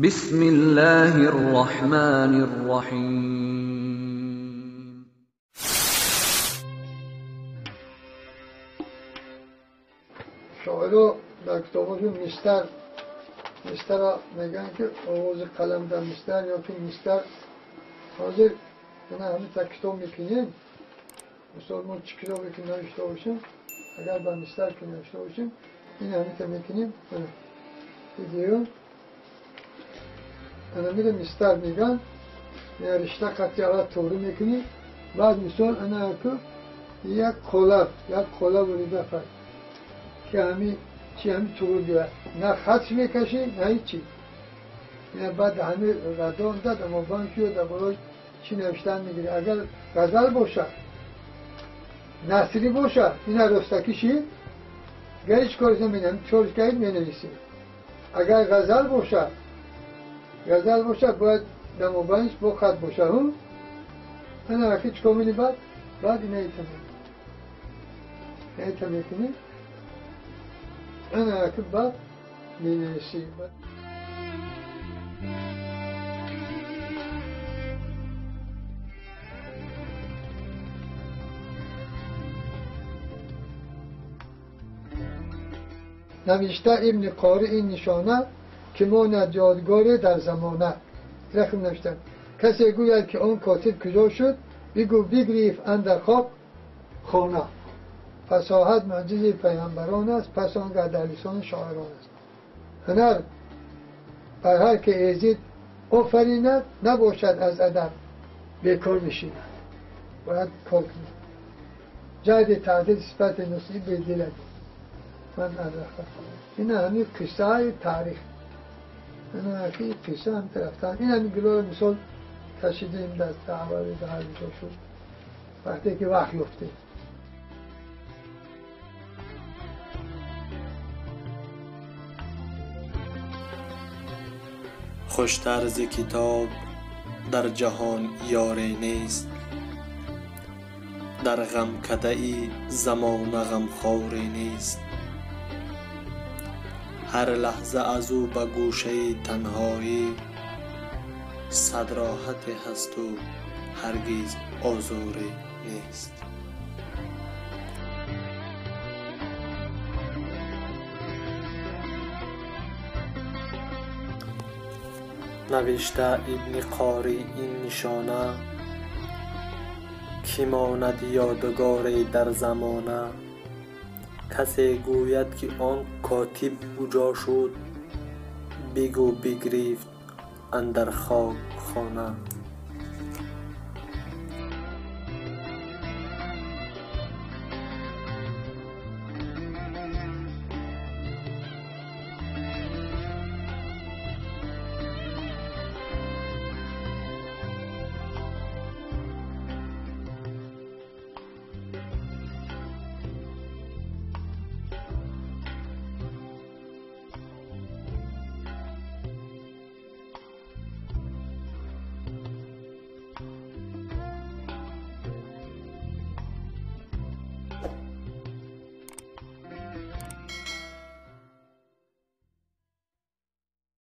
بسم الله الرحمن الرحیم. شاعرها در کتاباشون مستر میگن که آواز قلم در مستر یا که مستر حاضر نه همه تا کتاب میکنیم. مثلا ما چی کتابی که نوشته باشیم، اگر با مستر که نوشته باشیم این همه تا میکنیم ویدیو انا میره مستر میگن رشته قطعی را توری میکنی. بعد مثال انا که یک قلب بریده فرد که همی چی همی توری بیاد، نه خط میکشی نه هیچی. نه بعد همه ردان داد اما بانکی و در بالای چی نوشتن میگیری. اگر غزل باشه نثری باشه این رستکی گرچ کاری نمیدم چورش گرید مینویسی. اگر غزل باشه باید دموبنش با خط باشه. هم انا وقتی چکار می‌کنی بعد اینه ایتا میکنی انا وقتی بعد مینویسی. نوشته ابن قاری این نشانه که ماند یادگاری در زمانه. رقم نوشتن کسی گوید که آن کاتب کجا شد، بگو بگریف اندر خاک خانه. فصاحت معجزه پیامبران است، پس آنگه در لسان شاعران است. هنر بر هر که ایزید آفریند، نباشد از ادب بیکار نشیند. باید کار کنید. جهد تعدیل صفت نصیب به دلت من ادرخت. این همین قصه های تاریخ، این همین قصه هم طرفتن. این همین گلو مثال کشیدیم دست اول در هر جا شد وقتی که وقت یفته. خوشتر ز کتاب در جهان یاری نیست، در غمکده زمانه غمخواری نیست. هر لحظه از او به گوشه تنهایی، صد راحت هست و هرگز آزاری نیست. نوشته ابن قاری این نشانه که ماند یادگاری در زمانه. کسی گوید که آن کاتب کجا شد، بگو بگریفت اندر خاک خانه.